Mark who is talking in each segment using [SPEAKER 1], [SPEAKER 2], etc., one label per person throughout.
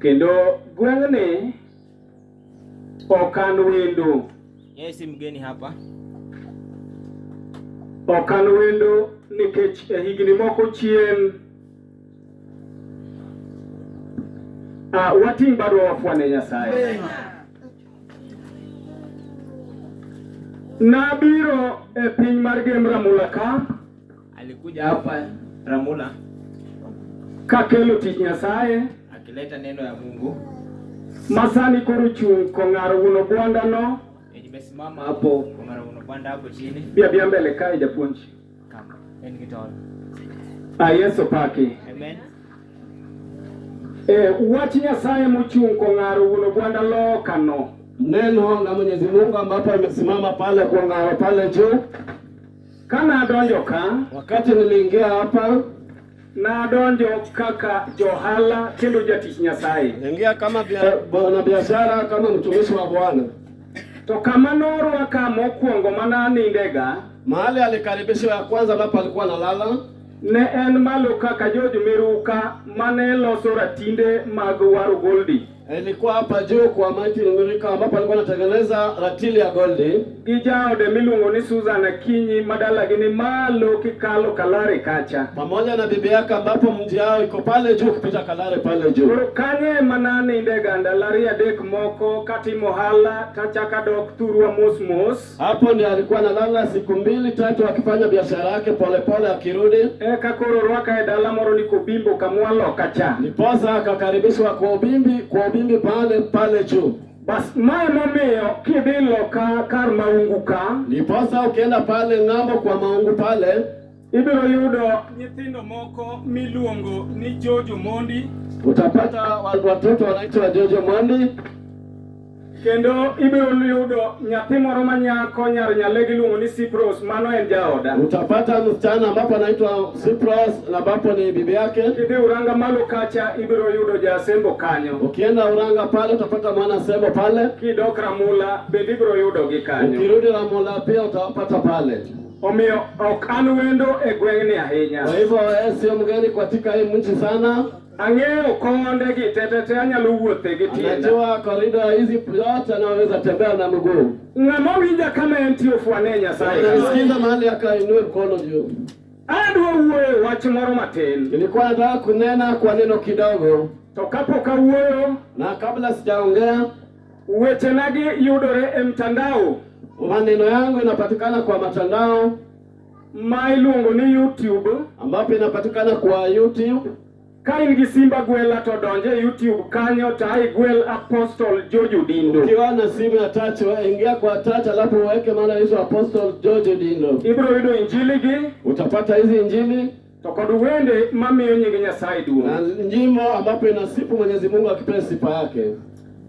[SPEAKER 1] Kendo gweng'ni ok an wendo.
[SPEAKER 2] Yeye si mgeni hapa.
[SPEAKER 1] Ok an wendo nikech e higni moko chien wating' badwa wafwane Nyasaye. Nabiro e piny mar Gem Ramula ka
[SPEAKER 2] Alikuja hapa Ramula
[SPEAKER 1] kakelo tich Nyasaye
[SPEAKER 2] akileta neno ya Mungu
[SPEAKER 1] masani koro chung' kong'aro wuon ogwandano.
[SPEAKER 2] Nimesimama hapo kwa mara unapanda hapo chini.
[SPEAKER 1] Bia bia mbele kae japuonj.
[SPEAKER 2] Kama en gitol.
[SPEAKER 1] Ah, Yesu paki.
[SPEAKER 2] Amen.
[SPEAKER 1] Wach Nyasaye mochung' kong'aro wuon ogwanda lokano.
[SPEAKER 3] Neno la Mwenyezi Mungu ambapo amesimama pale kwa ng'aro pale juu.
[SPEAKER 1] Kana adonjo ka,
[SPEAKER 3] Wakati niliingia hapa,
[SPEAKER 1] nadonjo kaka johala kendo jatich Nyasaye.
[SPEAKER 3] niliingia kama bwana biashara, kama mtumishi wa Bwana.
[SPEAKER 1] To kama norwaka mokwongo mana anindega,
[SPEAKER 3] Mahali alikaribishwa ya kwanza ambapo alikuwa analala
[SPEAKER 1] ne en malo kaka George Miruka mane loso ratinde mag waro goldi.
[SPEAKER 3] Ilikuwa hapa juu kwa Martin Mirika ambapo alikuwa anatengeneza ratili ya goldi
[SPEAKER 1] Gi jaode miluongo ni Susan Akinyi madalagi ni malo kikalo Kalare kacha.
[SPEAKER 3] Pamoja na bibi yake ambapo mji yao iko pale juu kupita Kalare pale juu.
[SPEAKER 1] Koro kanye ema nanindega ndalo ariyo adek moko katimo ohala tachako adok thurwa mos mos.
[SPEAKER 3] Hapo ndiye alikuwa analala siku mbili tatu akifanya biashara yake polepole akirudi.
[SPEAKER 1] Eka koro rwaka e dala moro ni Kobimbo kamwaloka cha.
[SPEAKER 3] Ndiposa akakaribishwa kwa Ubimbi pale pale juu.
[SPEAKER 1] Bas mae momiyo kidhi loka kar Maungu ka,
[SPEAKER 3] Ndiposa ukienda pale ng'ambo kwa Maungu pale,
[SPEAKER 1] ibiro yudo nyithindo moko miluongo ni Jojo Mondi.
[SPEAKER 3] Utapata watoto wanaitwa Jojo Mondi.
[SPEAKER 1] Kendo ibiro yudo nyathi moro ma nyako nyar Nyalegi iluongo ni Cyprus, mano en jaoda.
[SPEAKER 3] Utapata msichana ambapo anaitwa Cyprus na ambapo ni bibi yake.
[SPEAKER 1] Kidhi Uranga malo kacha ibiro yudo Jasembo kanyo.
[SPEAKER 3] Ukienda Uranga pale utapata mwana Sembo pale.
[SPEAKER 1] Kidok Ramula bende ibiro yudogi kanyo.
[SPEAKER 3] Ukirudi Ramula pia utawapata pale.
[SPEAKER 1] Omiyo ok an wendo e gweng'ni ahinya.
[SPEAKER 3] Kwa hivyo yeye sio mgeni katika hii mji sana.
[SPEAKER 1] Ang'eyo konde gi te te te anyalo wuothe gi tienda.
[SPEAKER 3] Anajua korido hizi yote anaweza tembea na mguu.
[SPEAKER 1] Ng'ama winja kama en tiyo fwane Nyasaye.
[SPEAKER 3] Anasikiza mahali akainue mkono juu.
[SPEAKER 1] Adwa wuoyo wach moro matin.
[SPEAKER 3] Nilikuwa nataka kunena kwa neno kidogo.
[SPEAKER 1] To kapok awuoyo,
[SPEAKER 3] na kabla sijaongea,
[SPEAKER 1] wechenagi yudore e mtandao.
[SPEAKER 3] Maneno yangu inapatikana kwa matandao
[SPEAKER 1] ma iluongo ni YouTube,
[SPEAKER 3] ambapo inapatikana kwa YouTube.
[SPEAKER 1] Ka in gi Simba Gwela to donje YouTube kanyo to igwel Apostle George Odindo.
[SPEAKER 3] Ukiwa na simu ya touch, wewe ingia kwa touch alafu uweke maana hizo Apostle George Odindo.
[SPEAKER 1] Ibiro yudo injili gi,
[SPEAKER 3] utapata hizi injili
[SPEAKER 1] to kod wende mamiyo nying Nyasaye duong'.
[SPEAKER 3] Na nyimbo ambapo inasifu Mwenyezi Mungu akipewa sifa yake.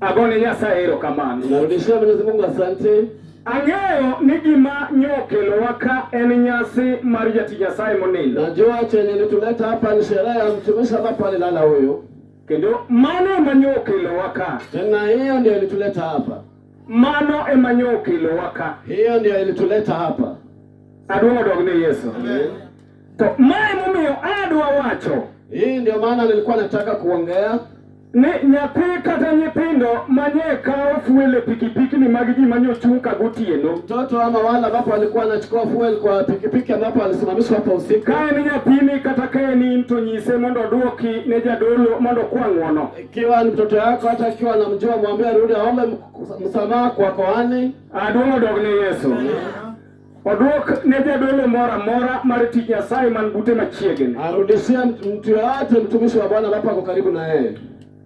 [SPEAKER 1] Agone Nyasaye erokamano.
[SPEAKER 3] Narudishia Mwenyezi Mungu asante.
[SPEAKER 1] Ang'eyo ni gima nyokelowa ka en nyasi mar jatich Nyasaye monindo.
[SPEAKER 3] Najua chenye nituleta hapa ni sherehe ya mtumishi ambapo alilala huyu.
[SPEAKER 1] Kendo mano ema nyokelowa ka.
[SPEAKER 3] Tena hiyo ndio ilituleta hapa.
[SPEAKER 1] Mano ema nyokelowa ka.
[SPEAKER 3] Hiyo ndio ilituleta hapa.
[SPEAKER 1] Aduong'o dog ne Yesu.
[SPEAKER 3] Amen.
[SPEAKER 1] To mae momiyo adwa wacho.
[SPEAKER 3] Hii ndio maana nilikuwa nataka kuongea.
[SPEAKER 1] Ni nyathi kata nyithindo manye kawo fuel e pikipiki ni mag ji manyochung' ka gotieno.
[SPEAKER 3] Mtoto ama wale ambapo alikuwa anachukua fuel kwa pikipiki ambapo alisimamishwa hapo usiku.
[SPEAKER 1] Ka en nyathini kata ka en in to nyise mondo oduoki ne jadolo mondo okwa ng'uono.
[SPEAKER 3] Ikiwa ni mtoto yako hata akiwa anamjua mwambie arudi aombe msamaha kwa kohani.
[SPEAKER 1] Aduong'o dog ne Yesu. Oduok ne jadolo moro amora mar tich Nyasaye man bute machiegni.
[SPEAKER 3] Arudishie mtu yoyote mtumishi wa Bwana ambapo ako karibu na yeye.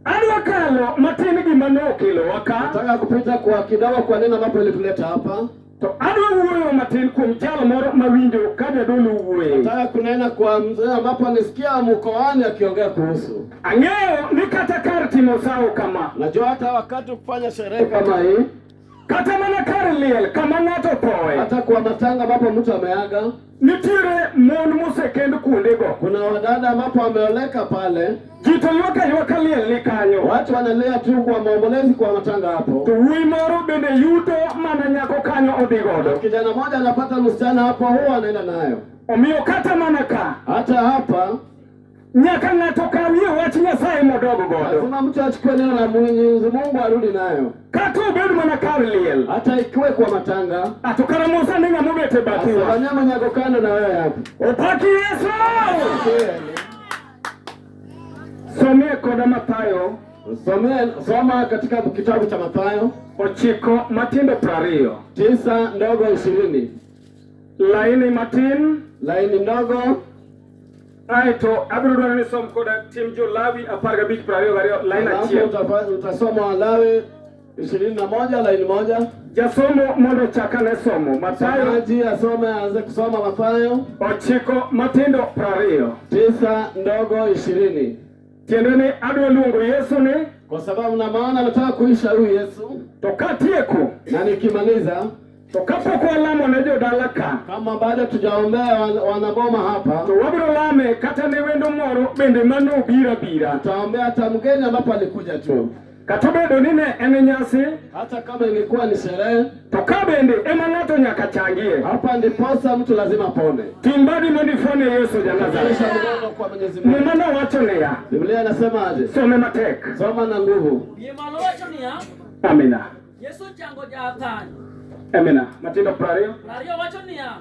[SPEAKER 1] Adwa kalo matin gima nokelowa ka.
[SPEAKER 3] Nataka kupita kwa kidogo kwa neno ambapo ilituleta hapa.
[SPEAKER 1] To adwa wuoyo matin kuom jal moro mawinjo ka jadolo wuoye.
[SPEAKER 3] Nataka kunena kwa mzee ambapo nisikia mkoani akiongea kuhusu.
[SPEAKER 1] Ang'eyo ni kata kar timo sawo kama.
[SPEAKER 3] Najua hata wakati kufanya sherehe kama hii.
[SPEAKER 1] Kata mana kar liel kama ng'ato othoe.
[SPEAKER 3] Hata kwa matanga ambapo mtu ameaga.
[SPEAKER 1] Nitiere mon mosekend kuondego.
[SPEAKER 3] Kuna wadada ambapo wameoleka pale.
[SPEAKER 1] Ji to ywak aywaka liel ni kanyo.
[SPEAKER 3] Watu wanalia tu kwa maombolezi kwa matanga hapo.
[SPEAKER 1] To wuoyi moro bende yudo mana nyako kanyo odhi godo.
[SPEAKER 3] Kijana mmoja anapata msichana hapo huwa anaenda nayo.
[SPEAKER 1] Omiyo kata mana ka.
[SPEAKER 3] Hata hapa.
[SPEAKER 1] Nyaka ng'ato kawie wach Nyasaye modogo godo.
[SPEAKER 3] Lazima mtu achukue neno la Mwenyezi Mungu arudi nayo,
[SPEAKER 1] Kata obed mana kar liel.
[SPEAKER 3] Hata ikiwe kwa matanga.
[SPEAKER 1] Ato kara Musa ni ng'ama obet e bathiwa.
[SPEAKER 3] Wanyama nyako kando na wewe hapo.
[SPEAKER 1] Opaki Yesu! Somie koda Mathayo.
[SPEAKER 3] Somea, soma katika kitabu cha Mathayo
[SPEAKER 1] 9 matindo 20.
[SPEAKER 3] 9:20.
[SPEAKER 1] Laini matin.
[SPEAKER 3] Laini ndogo.
[SPEAKER 1] Aeto abiro dwaro ni som koda Tim Jo-Lawi 15:22 laini
[SPEAKER 3] Alafu
[SPEAKER 1] achiel.
[SPEAKER 3] utasoma Walawi 21 laini 1.
[SPEAKER 1] Jasomo mondo ochak ane somo. Mathayo
[SPEAKER 3] Msomaji asome, aanze kusoma Mathayo
[SPEAKER 1] 9 matindo 20.
[SPEAKER 3] 9:20.
[SPEAKER 1] Tiende ni adwa luongo Yesu ni
[SPEAKER 3] Kwa sababu na maana nataka kuisha huyu Yesu,
[SPEAKER 1] to katieko
[SPEAKER 3] na nikimaliza,
[SPEAKER 1] to kapok walamo ne jodala ka
[SPEAKER 3] kama bado tujaombea wanaboma hapa,
[SPEAKER 1] to wabiro lame kata ne wendo moro bende manobiro abira.
[SPEAKER 3] Tutaombea hata mgeni ambapo alikuja tu,
[SPEAKER 1] Kata obedo ni ne en nyasi
[SPEAKER 3] hata kama ingekuwa ni sherehe.
[SPEAKER 1] To ka bende ema ng'ato nyaka changie.
[SPEAKER 3] Hapa ndiposa mtu lazima pone.
[SPEAKER 1] Ting' badi mondo ifwene Yesu ja Nazareth.
[SPEAKER 3] Nyosha mkono kwa Mwenyezi Mungu.
[SPEAKER 1] Muma nowacho niya,
[SPEAKER 3] Biblia inasema aje?
[SPEAKER 1] Some matek.
[SPEAKER 3] Soma na nguvu.
[SPEAKER 4] Yie malo wacho niya,
[SPEAKER 1] Amina.
[SPEAKER 4] Yesu chango jathany.
[SPEAKER 1] Amina. Matindo 20.
[SPEAKER 4] 20 wacho niya,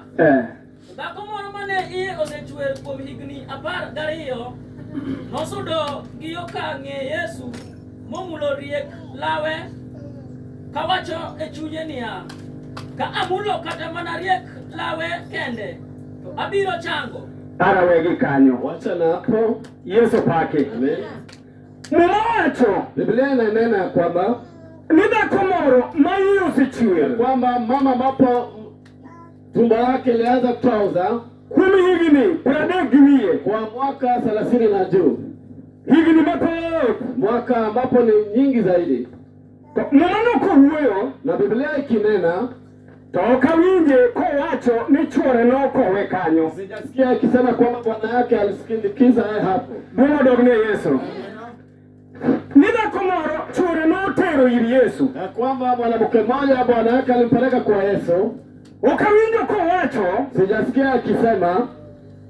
[SPEAKER 4] dhako moro mane iye osechwer kuom higni 12 nosudo gi yo ka ng'e Yesu momulo riek lawe kawacho e chunye niya, ka amulo kata mana riek lawe kende to abiro chango.
[SPEAKER 1] Arawegi kanyo.
[SPEAKER 3] Wacha na hapo.
[SPEAKER 1] Yesu paki.
[SPEAKER 3] Amen.
[SPEAKER 1] Muma wacho
[SPEAKER 3] Biblia inanena ya kwamba
[SPEAKER 1] ni dhako moro ma iye osechwer
[SPEAKER 3] kwamba mama ambapo tumbo lake ilianza kutoa uzaha
[SPEAKER 1] kuom higni 30 gi wiye.
[SPEAKER 3] Kwa mwaka 30 na juu,
[SPEAKER 1] Higni mathoth.
[SPEAKER 3] Mwaka ambapo ni nyingi zaidi,
[SPEAKER 1] To Muma nokowuoyo
[SPEAKER 3] na Biblia ikinena,
[SPEAKER 1] to ok awinje kowacho ni chuore nokowe kanyo.
[SPEAKER 3] Sijasikia ikisema kwamba bwana yake alisindikiza yeye hapo.
[SPEAKER 1] Duong' odog ne Yesu. Ni dhako moro chuore notero ir Yesu.
[SPEAKER 3] Ya kwamba mwanamke mmoja bwana yake alimpeleka kwa Yesu,
[SPEAKER 1] Ok awinjo kowacho
[SPEAKER 3] sijasikia akisema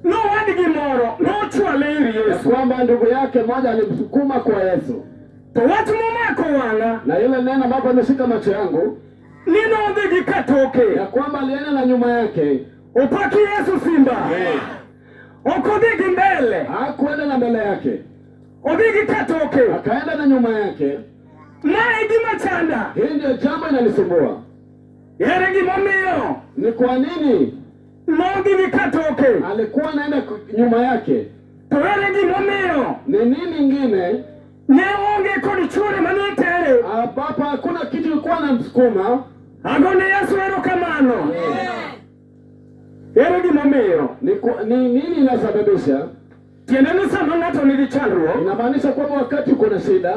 [SPEAKER 1] nowadgi moro nochwale ir
[SPEAKER 3] ya
[SPEAKER 1] Yesu.
[SPEAKER 3] Kwamba ndugu yake mmoja alimsukuma kwa Yesu,
[SPEAKER 1] To wach momako wang'a
[SPEAKER 3] na ile neno ambapo ameshika macho yangu
[SPEAKER 1] ni nodhi gi katoke.
[SPEAKER 3] Ya kwamba alienda na nyuma yake.
[SPEAKER 1] Opaki Yesu simba. Ok odhi gi mbele.
[SPEAKER 3] Hakuenda na mbele yake,
[SPEAKER 1] Odhi gi katoke.
[SPEAKER 3] Akaenda na nyuma yake.
[SPEAKER 1] Ma e gima chanda.
[SPEAKER 3] Hii ndio jambo inanisumbua.
[SPEAKER 1] Ere gimomiyo
[SPEAKER 3] Ni kwa nini
[SPEAKER 1] nodhi gi katoke?
[SPEAKER 3] Alikuwa anaenda nyuma yake?
[SPEAKER 1] To ere gimomiyo
[SPEAKER 3] Ni nini ingine
[SPEAKER 1] ne onge kod chuore mane tere?
[SPEAKER 3] Ambapo hakuna kitu ilikuwa namsukuma?
[SPEAKER 1] Agone Yesu erokamano. Ere gimomiyo?
[SPEAKER 3] Ni nini inasababisha?
[SPEAKER 1] Tiende ni sama ng'ato nigi chandruok,
[SPEAKER 3] Inamaanisha kwamba wakati uko na shida,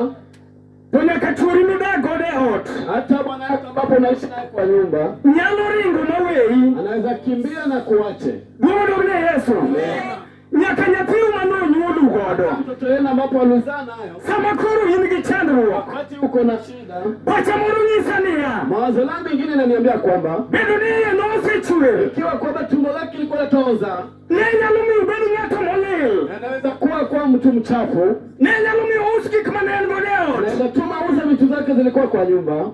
[SPEAKER 1] to nyaka chuori midak godo e ot
[SPEAKER 3] hata bwana yako ambapo unaishi naye kwa nyumba
[SPEAKER 1] nyalo ringo maweyi.
[SPEAKER 3] Anaweza kimbia na kuache.
[SPEAKER 1] Duong' odog ne Yesu. Nyaka nyathiu manonyuolu godo.
[SPEAKER 3] Mtoto wenu ambapo alizaa nayo,
[SPEAKER 1] Sama koro in gi chandruok,
[SPEAKER 3] wakati uko na shida,
[SPEAKER 1] pacha moro nyisa niya,
[SPEAKER 3] mawazo langu ingine inaniambia kwamba
[SPEAKER 1] bedo ni iye nosechwer,
[SPEAKER 3] ikiwa kwamba tumbo lake ilikuwa latoza,
[SPEAKER 1] ne nyalo miyo obed ng'ato molil.
[SPEAKER 3] Anaweza kuwa kwa mtu mchafu,
[SPEAKER 1] Ne nyalo miyo ous gik mane en godo e ot.
[SPEAKER 3] Anaweza tuma auze vitu zake zilikuwa kwa nyumba,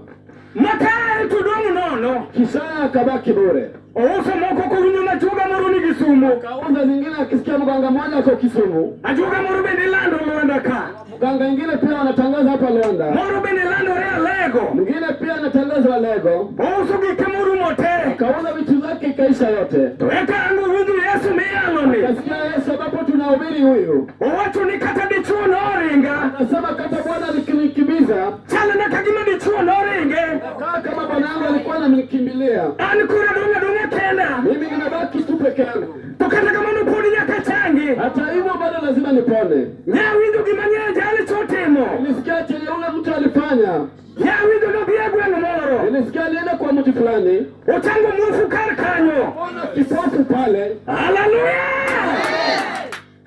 [SPEAKER 1] Makae to dong' nono.
[SPEAKER 3] Kisha akabaki bure.
[SPEAKER 1] Ouso moko kowinjo nachuoga moro nigi sumu.
[SPEAKER 3] Kauza zingine akisikia mganga mmoja ako Kisumu,
[SPEAKER 1] Ajuoga moro bende ilando Luanda ka.
[SPEAKER 3] Mganga ingine pia wanatangaza hapa Luanda,
[SPEAKER 1] Moro bende landore Alego.
[SPEAKER 3] Mwingine pia anatangaza Alego.
[SPEAKER 1] Ouso gike morumo te.
[SPEAKER 3] Kauza vitu zake ikaisha yote.
[SPEAKER 1] To eka ang' owinjo Yesu miyalo ni.
[SPEAKER 3] Kasikia Yesu ambapo tunahubiri huyu,
[SPEAKER 1] Owacho ni kata dichuo noringa.
[SPEAKER 3] Anasema kata Bwana alikinikimbiza,
[SPEAKER 1] Chalna ka gima dichuo noringe.
[SPEAKER 3] Kaa kama bwana yangu alikuwa anamkimbilia,
[SPEAKER 1] An koro adong' adong'a kenda.
[SPEAKER 3] Mimi ninabaki tu peke yangu.
[SPEAKER 1] To kata kamano pod nyaka changi.
[SPEAKER 3] Hata hivyo bado lazima nipone.
[SPEAKER 1] Ne awinjo gima nye jali otimo.
[SPEAKER 3] Nilisikia chenye ule mtu alifanya.
[SPEAKER 1] Ne awinjo nodhi e gweng' moro.
[SPEAKER 3] Nilisikia alienda kwa mtu fulani,
[SPEAKER 1] Ochango muofu kar kanyo.
[SPEAKER 3] Ona kipofu pale,
[SPEAKER 1] Haleluya!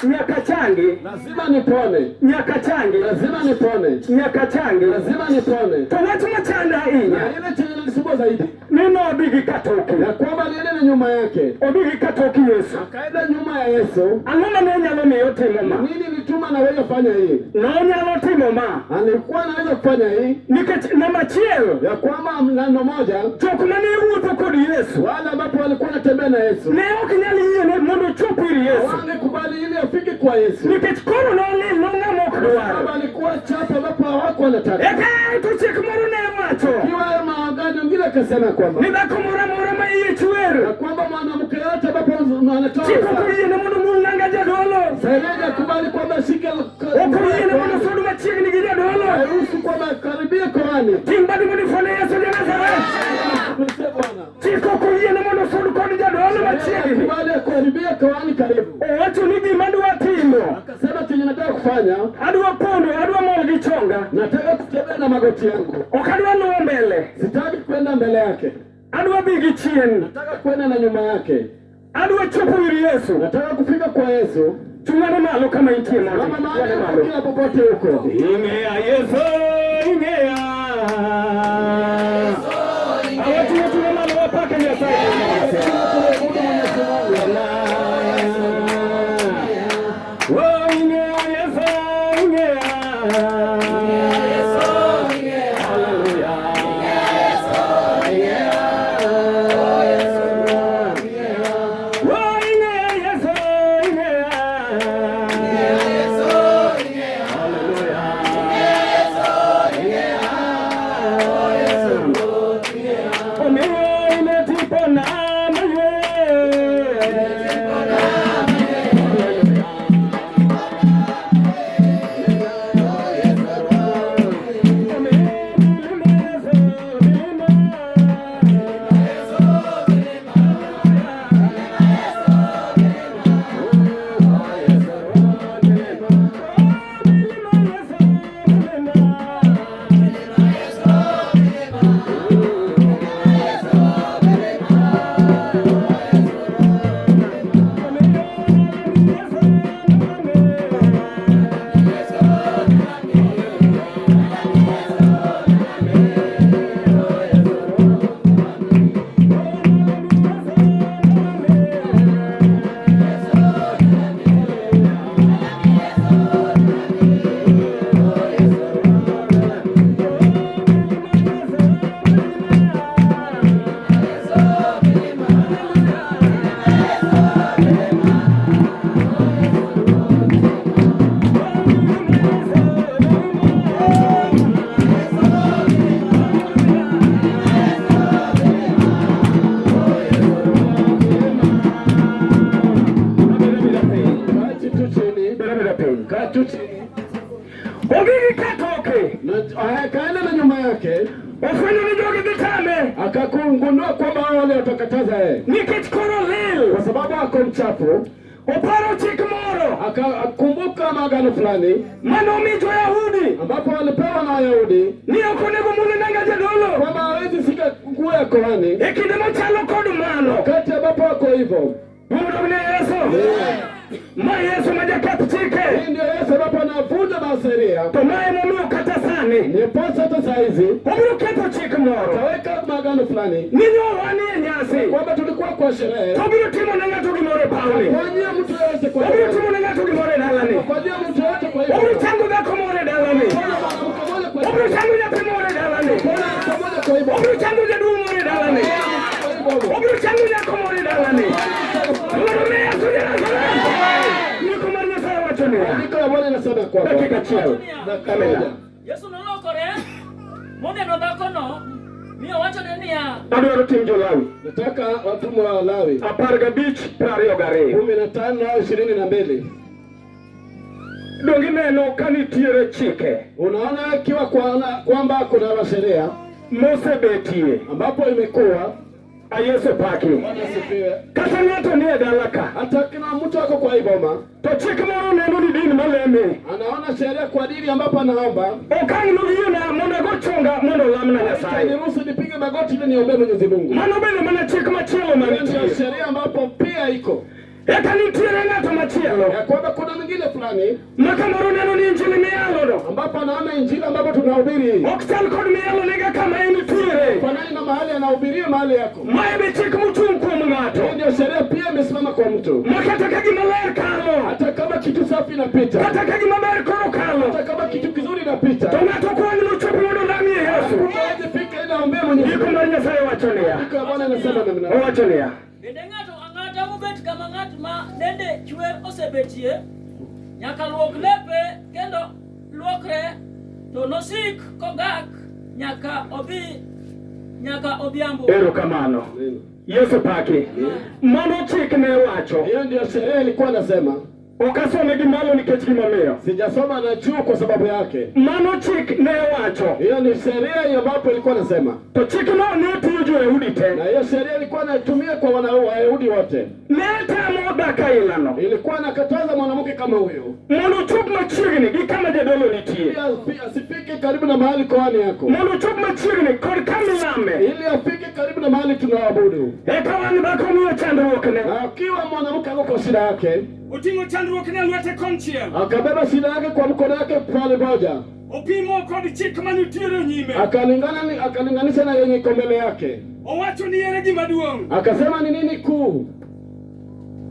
[SPEAKER 1] Nyaka changi.
[SPEAKER 3] Lazima nipone,
[SPEAKER 1] Nyaka changi.
[SPEAKER 3] Lazima nipone,
[SPEAKER 1] Nyaka changi.
[SPEAKER 3] Lazima nipone.
[SPEAKER 1] To wach machanda ahinya.
[SPEAKER 3] Na ile chenye nilisumbua kubwa zaidi,
[SPEAKER 1] Ni nodhi gi katoke.
[SPEAKER 3] Ya kwamba alienda na nyuma yake,
[SPEAKER 1] Odhi gi katok Yesu.
[SPEAKER 3] Akaenda nyuma ya Yesu.
[SPEAKER 1] Ang'o mane nyalo miyo timo ma?
[SPEAKER 3] Nini ilituma naweza fanya hii?
[SPEAKER 1] Nonyalo timo ma
[SPEAKER 3] Alikuwa anaweza kufanya hii
[SPEAKER 1] nikech namba achiel,
[SPEAKER 3] ya kwamba neno moja,
[SPEAKER 1] jok mane wuotho kod Yesu
[SPEAKER 3] wale ambapo walikuwa wanatembea na Yesu
[SPEAKER 1] ne ok nyal yiene mondo ochop ir Yesu
[SPEAKER 3] hawangekubali ili afike kwa Yesu,
[SPEAKER 1] nikech koro nolil nong'ama ok
[SPEAKER 3] sababu
[SPEAKER 1] dwar.
[SPEAKER 3] Alikuwa chafu ambapo hawakuwa wanataka.
[SPEAKER 1] Eka to chik moro ne wacho
[SPEAKER 3] Ikiwa maagano mengine akasema kwamba
[SPEAKER 1] ni dhako moro amora ma iye chwer
[SPEAKER 3] ya kwamba mwanamke yote ambapo anatoa
[SPEAKER 1] chik ok oyiene mondo mul nanga jadolo,
[SPEAKER 3] Serega kubali kwamba shike
[SPEAKER 1] ok oyiene mondo sud machiegni gi jadolo.
[SPEAKER 3] Haruhusu kwamba karibia Korani.
[SPEAKER 1] Ting' badi mondo ifwene Yesu ja Nazareth.
[SPEAKER 3] Tusie Bwana.
[SPEAKER 1] Chik ok oyiene mondo sud kod jadolo machiegni.
[SPEAKER 3] Kubali karibia Korani karibu.
[SPEAKER 1] Owacho ni gima adwa timo,
[SPEAKER 3] Akasema chenye nataka kufanya,
[SPEAKER 1] adwa pondo, adwa mol gi chonga,
[SPEAKER 3] nataka kutembea na magoti yangu.
[SPEAKER 1] Ok adwa luwo mbele,
[SPEAKER 3] Sitaki kwenda mbele yake.
[SPEAKER 1] Adwa dhi gi chien,
[SPEAKER 3] Nataka kwenda na nyuma yake.
[SPEAKER 1] Adwa chopo ir Yesu.
[SPEAKER 3] Nataka kufika kwa Yesu.
[SPEAKER 1] Chung'ane malo kama intie mondi.
[SPEAKER 3] Kama mahali
[SPEAKER 1] Chung'ane
[SPEAKER 3] uko
[SPEAKER 1] malo.
[SPEAKER 3] kila popote huko.
[SPEAKER 1] Ing'eya Yesu, ing'eya. Awating'o ting'o malo wapake Nyasaye.
[SPEAKER 3] Tunamwabudu Mwenyezi Mungu.
[SPEAKER 1] Oh, ing'eya Yesu, ing'eya. Hallelujah. Oh, ing'eya Yesu, ing'eya. Omiyo inetipona maywe.
[SPEAKER 3] Kaa tu chini. Kaa tu chini.
[SPEAKER 1] Ogigi katoke
[SPEAKER 3] Na akaenda na nyuma yake,
[SPEAKER 1] ofwenyo ni jogi dhi tame
[SPEAKER 3] akagundua kwamba hao wale watakataza yeye.
[SPEAKER 1] Nikech koro lil
[SPEAKER 3] Kwa sababu ako mchafu,
[SPEAKER 1] oparo chik moro
[SPEAKER 3] akakumbuka maagano fulani
[SPEAKER 1] manomi jo-Yahudi
[SPEAKER 3] ambapo walipewa na Wayahudi
[SPEAKER 1] ni ok onego mul nanga jadolo
[SPEAKER 3] kwamba hawezi shika nguo ya Korani
[SPEAKER 1] e kinde machalo kod mano.
[SPEAKER 3] Wakati ambapo wako hivyo.
[SPEAKER 1] Mondo ne Yesu ma Yesu ma jaketh chike
[SPEAKER 3] Hii ndio Yesu ambapo anavunja sheria,
[SPEAKER 1] to ma emomiyo kata sani
[SPEAKER 3] ndiposa hata saa hizi
[SPEAKER 1] obiro ketho chik moro
[SPEAKER 3] ataweka maagano fulani
[SPEAKER 1] ni nyowa nie nyasi
[SPEAKER 3] kwamba tulikuwa kwa sherehe,
[SPEAKER 1] to obiro timo ne ng'ato gimoro e pawni,
[SPEAKER 3] fanyia mtu yoyote kwa
[SPEAKER 1] obiro timo ne ng'ato gimoro e dalani,
[SPEAKER 3] fanyia mtu yoyote kwa hivyo,
[SPEAKER 1] obiro chango dhako moro e dalani,
[SPEAKER 3] Fanya mwanamke mmoja kwa
[SPEAKER 1] obiro
[SPEAKER 3] hivyo,
[SPEAKER 1] chango nyathi moro e dalani,
[SPEAKER 3] fanya mtu mmoja kwa hivyo,
[SPEAKER 1] obiro chango jaduong' moro e dalani,
[SPEAKER 3] kwa hivyo.
[SPEAKER 1] Obiro chango nyako moro e dalani mondo mi Yesu ja Nazareth. Ndiko mar Nyasaye wacho niya,
[SPEAKER 3] Andiko la Bwana linasema kwamba
[SPEAKER 1] dakika achiel.
[SPEAKER 3] Dakika moja.
[SPEAKER 4] Yesu nolokore moneno dhakono mi owachone niya,
[SPEAKER 1] Adwaro tim Jolawi
[SPEAKER 3] Nataka watumwa wa Lawi
[SPEAKER 1] 15:22.
[SPEAKER 3] 15:22.
[SPEAKER 1] Donge ineno ka nitiere chike
[SPEAKER 3] Unaona ikiwa kwamba kuna sheria
[SPEAKER 1] mosebetie
[SPEAKER 3] ambapo imekuwa
[SPEAKER 1] a Yesu paki.
[SPEAKER 3] Bwana asifiwe.
[SPEAKER 1] Kata ng'ato nie dala ka
[SPEAKER 3] Hata kila mtu ako kwa hii boma
[SPEAKER 1] to chik moro neno ni din maleme
[SPEAKER 3] anaona sheria kwa dini ambapo anaomba
[SPEAKER 1] okang' noyiena mondo ago chonga mondo olamna Nyasaye.
[SPEAKER 3] niruhusu nipige magoti ili niombee Mwenyezi Mungu.
[SPEAKER 1] Mano bende mana chik machielo
[SPEAKER 3] Hiyo ndio
[SPEAKER 1] manitie.
[SPEAKER 3] sheria ambapo pia iko.
[SPEAKER 1] Eka nitiere ng'ato machielo
[SPEAKER 3] Ya kwamba kuna mwingine fulani
[SPEAKER 1] ma kamoro neno ni injili miyalono
[SPEAKER 3] ambapo anaona injili ambapo tunahubiri
[SPEAKER 1] ok chal kod miyalonega kama entiere.
[SPEAKER 3] fanani na mahali anahubiria mahali yako.
[SPEAKER 1] Mae be chik mochung' kuom ng'ato
[SPEAKER 3] Hiyo ndio sheria pia imesimama kwa mtu,
[SPEAKER 1] ma kata ka gima ler kalo,
[SPEAKER 3] hata kama kitu safi inapita,
[SPEAKER 1] kata ka gima ber koro kalo,
[SPEAKER 3] hata kama kitu kizuri
[SPEAKER 1] to
[SPEAKER 3] inapita,
[SPEAKER 1] ng'ato kwany mochopo mondo olamie Yesu.
[SPEAKER 3] mtu hawezi fika ili aombee Mwenyezi
[SPEAKER 1] Ndiko
[SPEAKER 3] Mungu.
[SPEAKER 1] mar Nyasaye wacho niya,
[SPEAKER 3] Andiko ya Bwana inasema namna hiyo.
[SPEAKER 1] owacho niya,
[SPEAKER 4] Bende ng'ato ang'ata mobet kama ng'at ma dende chwer osebetie nyaka luok lepe kendo luokre to nosik kogak nyaka odhi nyaka odhiambo.
[SPEAKER 1] Erokamano. Yesu paki. Mano chik ne wacho.
[SPEAKER 3] Hiyo ndio sheria ilikuwa nasema.
[SPEAKER 1] Ok asome gi malo nikech gimomiyo.
[SPEAKER 3] Sijasoma na chuo kwa sababu yake.
[SPEAKER 1] Mano chik ne wacho.
[SPEAKER 3] Hiyo ni sheria ambapo ilikuwa nasema,
[SPEAKER 1] To chikno ne tiyo jo-Yahudi te.
[SPEAKER 3] na hiyo sheria ilikuwa natumia kwa wana Wayahudi wote.
[SPEAKER 1] Ne tamo dak ailano.
[SPEAKER 3] Ilikuwa nakataza mwanamke kama huyo
[SPEAKER 1] Mondo ochop machiegni gi kama jadolo nitie.
[SPEAKER 3] ili asifike karibu na mahali koani yako,
[SPEAKER 1] Mondo ochop machiegni kod kama ilame.
[SPEAKER 3] ili afike karibu na mahali tunaabudu.
[SPEAKER 1] Eka wang' dhako miyo chandruokne.
[SPEAKER 3] Na akiwa mwanamke ako kwa shida yake,
[SPEAKER 1] Oting'o chandruokne e lwete konchiel.
[SPEAKER 3] akabeba shida yake kwa mkono wake pale moja,
[SPEAKER 1] Opimo kod chik manitiere nyime.
[SPEAKER 3] akalingana akalinganisha na yenye iko mbele yake,
[SPEAKER 1] Owacho ni ere gima duong'.
[SPEAKER 3] akasema ni nini kuu,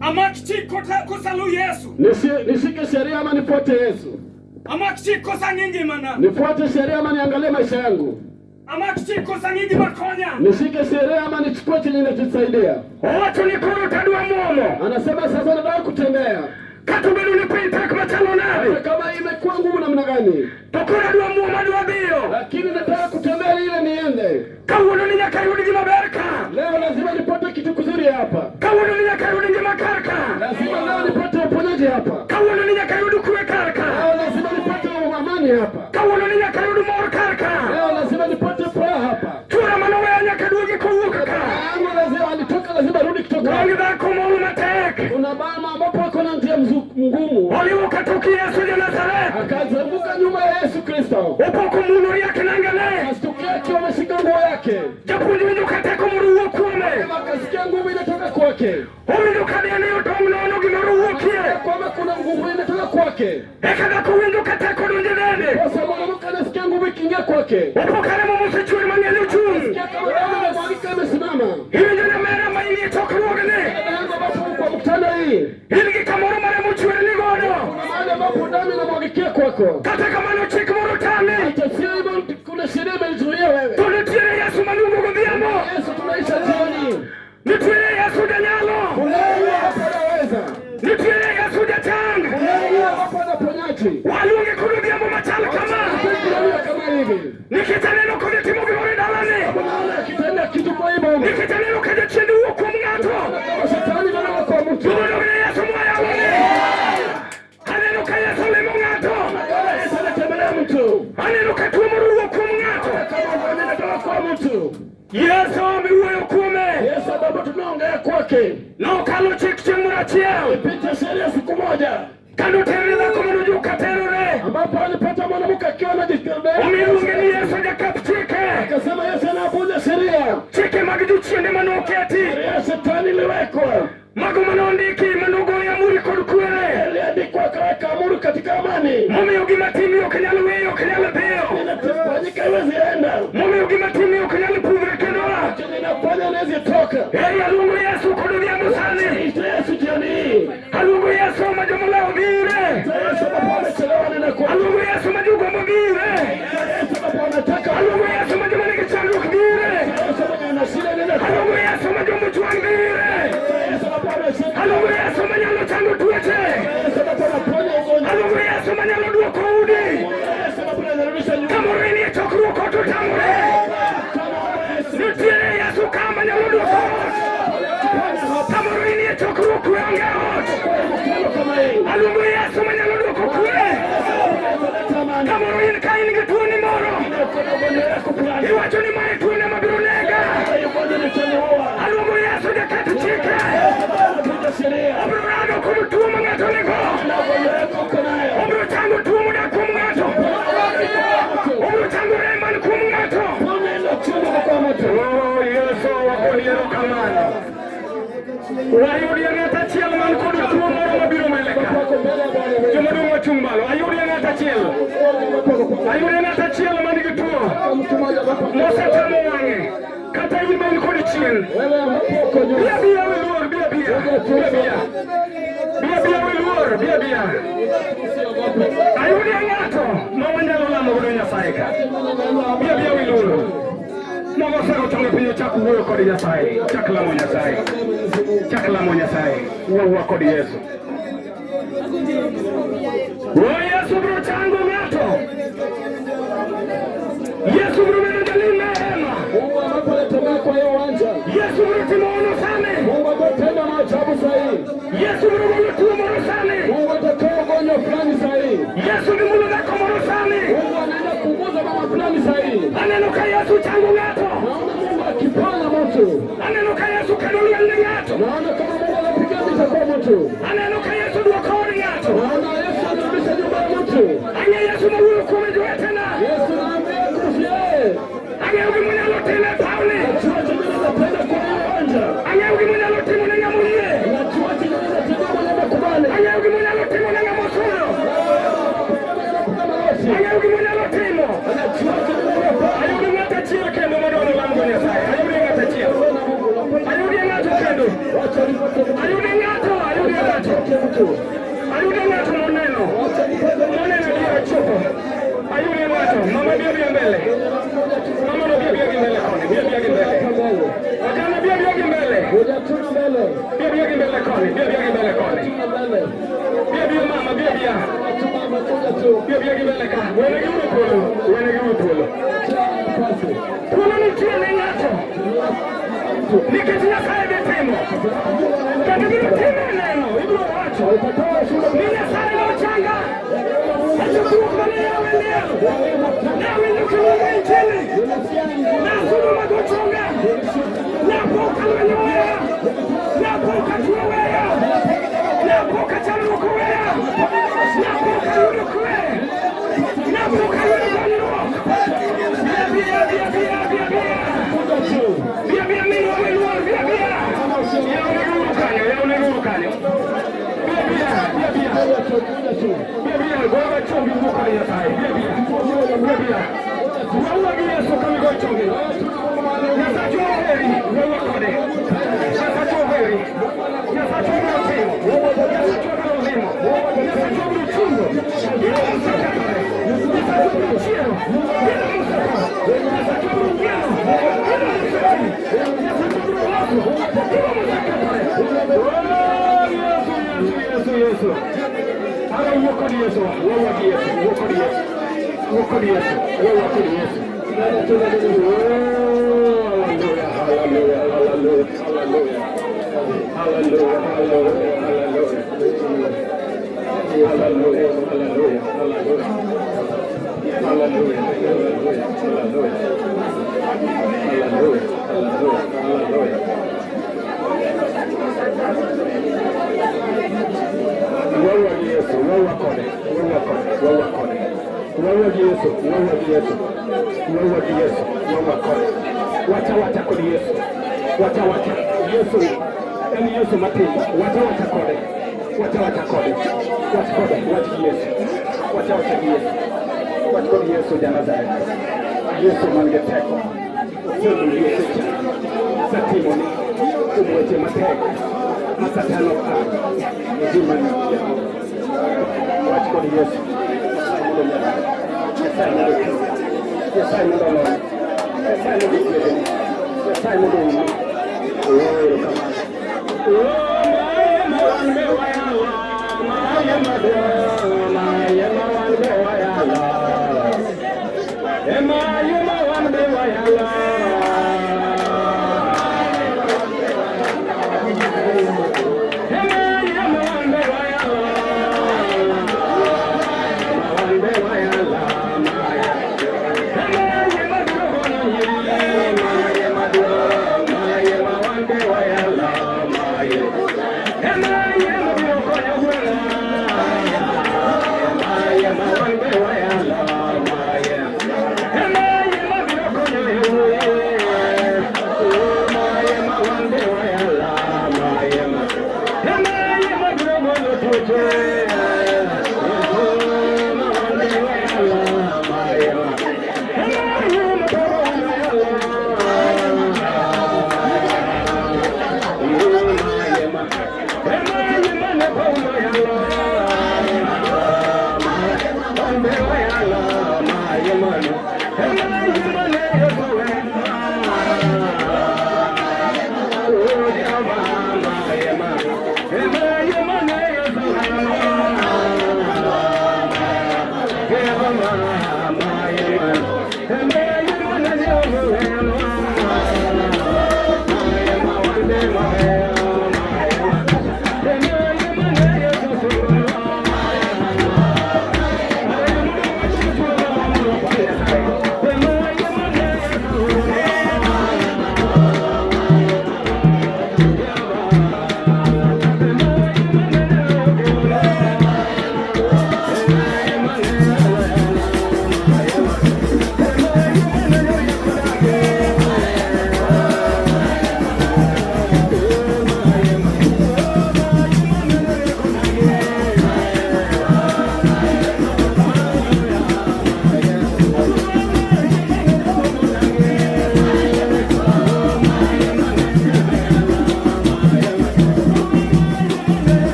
[SPEAKER 1] Amak chik kosalu Yesu.
[SPEAKER 3] Nishike sheria ama nifuate Yesu?
[SPEAKER 1] Amak chik kosang'i ngimana.
[SPEAKER 3] Nifuate sheria ama niangalie maisha yangu?
[SPEAKER 1] Amak chik kosang'i gima konya.
[SPEAKER 3] Nishike sheria ama nichukue chenye inachonisaidia?
[SPEAKER 1] Owacho ni koro tadwa muomo.
[SPEAKER 3] Anasema sasa nataka kutembea,
[SPEAKER 1] Kata obedo ni piny tek machalo nade.
[SPEAKER 3] hata kama imekuwa ngumu namna gani,
[SPEAKER 1] To koro adwa muomo adwa dhiyo.
[SPEAKER 3] lakini nataka kutembea ile niende.
[SPEAKER 1] Kawuono ni nyaka ayud gima ber ka.
[SPEAKER 3] Leo lazima nipate kitu kizuri hapa,
[SPEAKER 1] Kawuono ni nyaka ayud ngima kar ka.
[SPEAKER 3] lazima leo nipate uponyaji hapa,
[SPEAKER 1] Kawuono ni nyaka ayud kwe kar ka.
[SPEAKER 3] leo lazima nipate amani hapa,
[SPEAKER 1] Kawuono ni nyaka ayud mor kar ka.
[SPEAKER 3] leo lazima nipate furaha hapa.
[SPEAKER 1] Chuora manoweya nyaka duogi kowuok ka.
[SPEAKER 3] Yangu lazima alitoka, lazima rudi kutoka
[SPEAKER 1] Wang'
[SPEAKER 3] hapa.
[SPEAKER 1] dhako mool matek.
[SPEAKER 3] Kuna mama ambapo ako na njia ngumu,
[SPEAKER 1] Oliwo katoki Yesu ja Nazareth.
[SPEAKER 3] akazunguka nyuma ya Yesu Kristo,
[SPEAKER 1] Opo komulo riak nangane.
[SPEAKER 3] astukia akiwa ameshika nguo yake,
[SPEAKER 1] Japuonj winjo ka teko moro wuok kuome.
[SPEAKER 3] akasikia nguvu inatoka kwake,
[SPEAKER 1] Owinjo ka dene otong' nono gimoro wuokie.
[SPEAKER 3] kwamba kuna nguvu inatoka kwake.
[SPEAKER 1] Eka dhako winjo ka teko donjo e dende.
[SPEAKER 3] Sasa mwanamke anasikia nguvu ikiingia kwake,
[SPEAKER 1] Opo ka remo mosechwer mang'eny ochung'.
[SPEAKER 3] sikia kama damu inamwagika imesimama.
[SPEAKER 1] Iwinjo nyamera ma inie chokruogni.
[SPEAKER 3] Dada yangu ambapo kwa mkutano hii
[SPEAKER 1] In gi kamoro ma remo chwer ni godo.
[SPEAKER 3] kuna mahali ambapo damu inamwagikia kwako,
[SPEAKER 1] Kata kamano chik moro tami.
[SPEAKER 3] hata sio hivyo, kuna sheria imeizuia wewe.
[SPEAKER 1] To nitiere Yesu maluongo godhiambo.
[SPEAKER 3] Yesu tunaisha jioni,
[SPEAKER 1] Nitiere Yesu janyalo.
[SPEAKER 3] kuna yeye hapa anaweza,
[SPEAKER 1] Nitiere Yesu jachang.
[SPEAKER 3] kuna yeye hapa anaponyaji.
[SPEAKER 1] Waluonge kod odhiambo machal kama.
[SPEAKER 3] Tunalia kama hivi,
[SPEAKER 1] Nikech aneno kod timo gimoro e dalani.
[SPEAKER 3] unaona akitenda kitu kwa hii boma,
[SPEAKER 1] Nikech aneno ka jachien wuok kuom ng'ato.
[SPEAKER 3] kama shetani inatoka kwa mtu,
[SPEAKER 1] Luongo ne Yesu mwayaloni. Aneno ka Yesu limo ng'ato.
[SPEAKER 3] kama Yesu anatembelea mtu,
[SPEAKER 1] Aneno ka tuo moro wuok kuom ng'ato.
[SPEAKER 3] kama ugonjwa inatoka kwa mtu.
[SPEAKER 1] Yesu miwuoyo kuome.
[SPEAKER 3] Yesu ambapo tunaongea kwake,
[SPEAKER 1] Nokalo chik chieng' moro achiel.
[SPEAKER 3] pita sheria siku moja
[SPEAKER 1] Kane otere dhako mondo ojuk terore.
[SPEAKER 3] ambapo alipata mwanamke akiwa anajitembea,
[SPEAKER 1] Omiyo iluonge ni Yesu jaketh chike.
[SPEAKER 3] akasema Yesu anavunja sheria,
[SPEAKER 1] Chike mag jochiende manoketi.
[SPEAKER 3] sheria ya shetani iliwekwa,
[SPEAKER 1] Mago manondiki manogoyo amuri kod kwere.
[SPEAKER 3] iliandikwa akaweka amuru katika amani,
[SPEAKER 1] Momiyo gima timi ok nyal weyo ok nyal dhiyo.
[SPEAKER 3] inafanyika iwezi enda,
[SPEAKER 1] Momiyo gima timi ok nyal pudhre kendo a.
[SPEAKER 3] chenye inafanya inawezi toka.
[SPEAKER 1] Ei aluongo Yesu kod odhiambo sani.
[SPEAKER 3] Ita Yesu jioni hii,
[SPEAKER 1] Aluongo Yesu ma jomoleo dhire.
[SPEAKER 3] ita Yesu ambapo wamechelewa ninakuwa,
[SPEAKER 1] Aluongo Yesu ma jogombo dhire.
[SPEAKER 3] ita Yesu ambapo wanataka,
[SPEAKER 1] Aluongo Yesu ma joma nigi chandruok dhire.
[SPEAKER 3] ita Yesu ambapo wana shida ninakuwa,
[SPEAKER 1] Aluongo Yesu ma jomochwang' dhire.
[SPEAKER 3] ita Yesu ambapo wameshika,
[SPEAKER 1] Aluongo Yesu manyalo chango tuoche.
[SPEAKER 3] ita Yesu ambapo anaponya ugonjwa,
[SPEAKER 1] Aluongo Yesu manyalo duoko udi.
[SPEAKER 3] ita Yesu ambapo anarudisha nyuma,
[SPEAKER 1] Kamoro inie chokruok ot otamore.
[SPEAKER 3] kama Yesu
[SPEAKER 1] Nitiere Yesu ka manyalo duoko ot. Kamoro inie chokruok kwe onge ot.
[SPEAKER 3] mkutano kama hii,
[SPEAKER 1] Aluongo Yesu manyalo duoko kwe.
[SPEAKER 3] tamani
[SPEAKER 1] Kamoro in ka in gi tuoni moro.
[SPEAKER 3] kuna ugonjwa yako fulani,
[SPEAKER 1] Iwacho ni mae tuone mabiro nega.
[SPEAKER 3] ugonjwa nitaniua,
[SPEAKER 1] Aluongo Yesu jaketh chike.
[SPEAKER 3] anavunja sheria
[SPEAKER 1] Obiro rado kuom tuo ma ng'ato nigo.
[SPEAKER 3] na ugonjwa yako uko nayo,
[SPEAKER 1] Obiro chango tuo modak kuom ng'ato. Obiro chango rem man kuom ng'ato.
[SPEAKER 3] neno chungu kwa mtu.
[SPEAKER 1] Oh, Yesu wakoni erokamano. Wayudie ng'at achiel man malo. Ayudie ng'ato achiel. Ayudie ng'ato achiel man gi tuo.
[SPEAKER 3] Mtu mmoja ambapo
[SPEAKER 1] Mosetamo wang'e. Kata in ma in kod chien.
[SPEAKER 3] wewe ambapo uko nyuma.
[SPEAKER 1] Bia bia we luor, bia bia. Bia bia. Bia bia we luor, bia bia. Ayudie ng'ato ma wanyalo lamo godo Nyasaye ka. Bia bia we luor. Mogo osego chonge piny chak wuoyo kod Nyasaye. Chak lamo Nyasaye. Chak lamo Nyasaye. Wuowa kod Yesu. O Yesu biro chango ng'ato. Yesu biro bedo jalim e hema.
[SPEAKER 3] Mungu ambapo anatembea kwa hiyo uwanja.
[SPEAKER 1] Yesu biro timo hono sani.
[SPEAKER 3] Mungu atatenda maajabu sahihi.
[SPEAKER 1] Yesu biro golo tuo moro sani.
[SPEAKER 3] Mungu atatoa ugonjwa fulani sahihi.
[SPEAKER 1] Yesu dhi mulo dhako moro sani.
[SPEAKER 3] Mungu anaenda kuguza mama fulani sahihi.
[SPEAKER 1] Aneno ka Yesu chango ng'ato.
[SPEAKER 3] Naona Mungu akiponya mtu.
[SPEAKER 1] Aneno ka Yesu kelo lweny ne ng'ato.
[SPEAKER 3] Naona kama Mungu anapiga vita kwa mtu.
[SPEAKER 1] Aneno ka Yesu duoko od ng'ato.
[SPEAKER 3] Naona Yesu anarudisha nyumba ya mtu.
[SPEAKER 1] Ang'e Yesu mawuoyo kuome jowetena.
[SPEAKER 3] Yesu naambia kuhusu yeye.
[SPEAKER 1] Ang'eyo gimonyalo timo e pawni.
[SPEAKER 3] Najua chenye anatenda kwa hiyo uwanja.
[SPEAKER 1] Ang'eyo gimonyalo timo ne ng'ama oyie.
[SPEAKER 3] Najua chenye anatenda mwenye amekubali.
[SPEAKER 1] Ang'eyo gimonyalo timo ne ng'ama osudo.
[SPEAKER 3] Anapiga magoti.
[SPEAKER 1] Ang'eyo gimonyalo timo.
[SPEAKER 3] Najua chenye anafanya.
[SPEAKER 1] Ayudi ng'ato achiel kendo madwaro lamgo Nyasaye. Ayudi ng'ato achiel. Ayudi ng'ato kendo.
[SPEAKER 3] Wacha nipate
[SPEAKER 1] Ayudi ng'ato, ayudi ng'ato.
[SPEAKER 3] mtu.
[SPEAKER 1] Ayudi ng'ato moneno. Moneno dier chopo. Ayudi ng'ato. Mama bia bia mbele. Mama no bia bia gi mbele koni. Bia bia gi mbele.
[SPEAKER 3] Mbele.
[SPEAKER 1] Ojana bia bia gi mbele.
[SPEAKER 3] Kuja tuna mbele.
[SPEAKER 1] Bia bia gi mbele koni. Bia bia gi mbele koni.
[SPEAKER 3] Tuna mbele.
[SPEAKER 1] Bia bia mama bia bia.
[SPEAKER 3] Tuna amekuja tu.
[SPEAKER 1] Bia bia gi mbele ka. Wene gi uru thuolo. Wene gi uru thuolo.
[SPEAKER 3] Acha nafasi.
[SPEAKER 1] Thuolo nitie ne ng'ato. Nikech Nyasaye dhi timo. Kendo ibiro timo e neno. Ibiro wacho.
[SPEAKER 3] Utatoa shuhuda.
[SPEAKER 1] Ni Nyasaye nochanga. E chokruok mane yawe liel. Ne awinjo kiluongo Injili.
[SPEAKER 3] Unasikia injili.
[SPEAKER 1] Nasudo magochonga. Napo ka lweny oweya. Napo ka tuo oweya. Napo ka chandruok oweya. Napo ka yudo kwe. Napo ka yudo gonyruok. Bia bia bia bia bia bia.
[SPEAKER 3] Kuja tu.
[SPEAKER 1] Bia bia minwa we luor bia bia. Yaw ne uru kanyo, yaw ne uru kanyo. Bia bia bia bia.
[SPEAKER 3] Kuja tu, kuja tu.
[SPEAKER 1] Bia bia goga chongi wuo kod Nyasaye. Bia bia. Bia bia. Wuowa gi Yesu kamigo chongi. Nyasacho oheri, wuowa kode. Nyasacho oheri. Nyasacho biro timo. Nyasacho biro limo. Nyasacho biro chungo. Gino mosekethore. Nyasacho biro chiero. Gino mosetho. Nyasacho biro nyiero. Gino mosetimo. Nyasacho biro loso. Gino mosekethore. Oh, Yesu, Yesu, Yesu, Yesu. Ara wuo kod Yesu, wuowa gi Yesu, wuo kod Yesu. Wuo kod Yesu, wuowa kod Yesu. Oh, hallelujah, hallelujah, hallelujah, hallelujah. Hallelujah, hallelujah, hallelujah. Hallelujah, hallelujah, hallelujah. Hallelujah, hallelujah, hallelujah. Hallelujah, hallelujah, hallelujah. Wuowa gi Yesu, wuowa kode, wuowa kode, wuowa kode. Wuowa gi Yesu, wuowa gi Yesu. Wuowa gi Yesu, wuowa kode. Wacha wacha kod Yesu. Wacha wacha. Yesu en Yesu matimo. Wacha wacha kode. Wacha wacha kode. Wach kode, wach gi Yesu. Wacha wacha gi Yesu. Wach kod Yesu ja Nazareth. Yesu man gi teko. Osemiyi osecha. Osetimoni kuom weche matek ma Satan ok kal. Ngimani Wach kod Yesu. Nyasaye mondo Nyasaye mondo ochungi. Nyasaye mondo olony. Nyasaye mondo ogwedhni. Nyasaye mondo oumi. Oh, erokamano. Oh, maye ma wan be wayalo, maye maduong', maye ma wan be wayalo. Ema